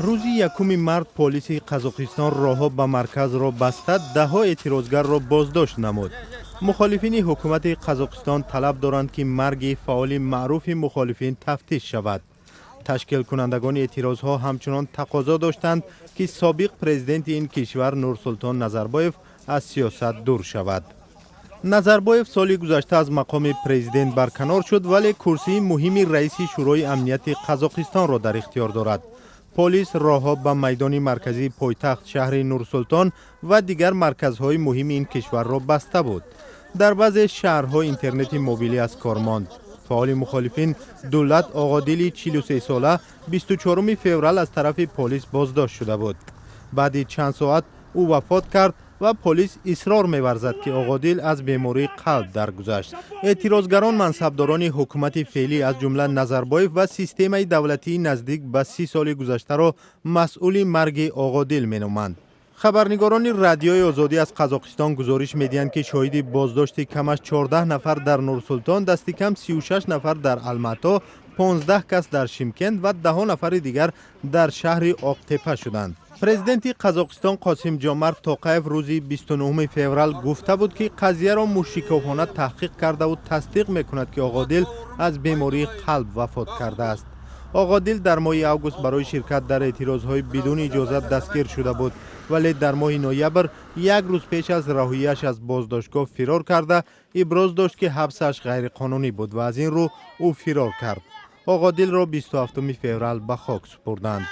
Рӯзи 1 март полиси Қазоқистон роҳҳо ба марказро баста, даҳҳо эътирозгарро боздошт намуд. Мухолифини ҳукумати Қазоқистон талаб доранд, ки марги фаъоли маъруфи мухолифин тафтиш шавад. Ташкилкунандагони эътирозҳо ҳамчунон тақозо доштанд, ки собиқ президенти ин кишвар Нурсултон Назарбоев аз сиёсат дур шавад. Назарбоев соли гузашта аз мақоми президент барканор шуд, вале курсии муҳими раиси Шӯрои амнияти Қазоқистонро дар ихтиёр дорад. Полис роҳҳо ба майдони марказии пойтахт, шаҳри Нурсултон, ва дигар марказҳои муҳими ин кишварро баста буд. Дар баъзе шаҳрҳо интернети мобилӣ аз кор монд. Фаъоли мухолифин Дулат Оғодили 43сола 24 феврал аз тарафи полис боздошт шуда буд. Баъди чанд соат ӯ вафот кард ва полис исрор меварзад, ки Оғодил аз бемории қалб даргузашт. Эътирозгарон мансабдорони ҳукумати феълӣ, аз ҷумла Назарбоев ва системаи давлатии наздик ба 30 соли гузаштаро масъули марги Оғодил меноманд. Хабарнигорони Радиои Озодӣ аз Қазоқистон гузориш медиҳанд, ки шоҳиди боздошти камаш 14 нафар дар Нурсултон, дасти кам 36 нафар дар Алмато, 15 кас дар Шимкент ва даҳо нафари дигар дар шаҳри Оқтепа шуданд. Президенти Қазоқистон Қосим Ҷомарт Тоқаев рӯзи 29 феврал гуфта буд, ки қазияро мушикофона таҳқиқ кардаву тасдиқ мекунад, ки Оғодил аз бемории қалб вафот кардааст. Оғодил дар моҳи август барои ширкат дар эътирозҳои бидуни иҷозат дастгир шуда буд, вале дар моҳи ноябр, як рӯз пеш аз раҳоияш, аз боздоштгоҳ фирор карда, иброз дошт, ки ҳабсаш ғайриқонунӣ буд ва аз ин рӯ ӯ фирор кард. Оғодилро 27 феврал ба хок супурданд.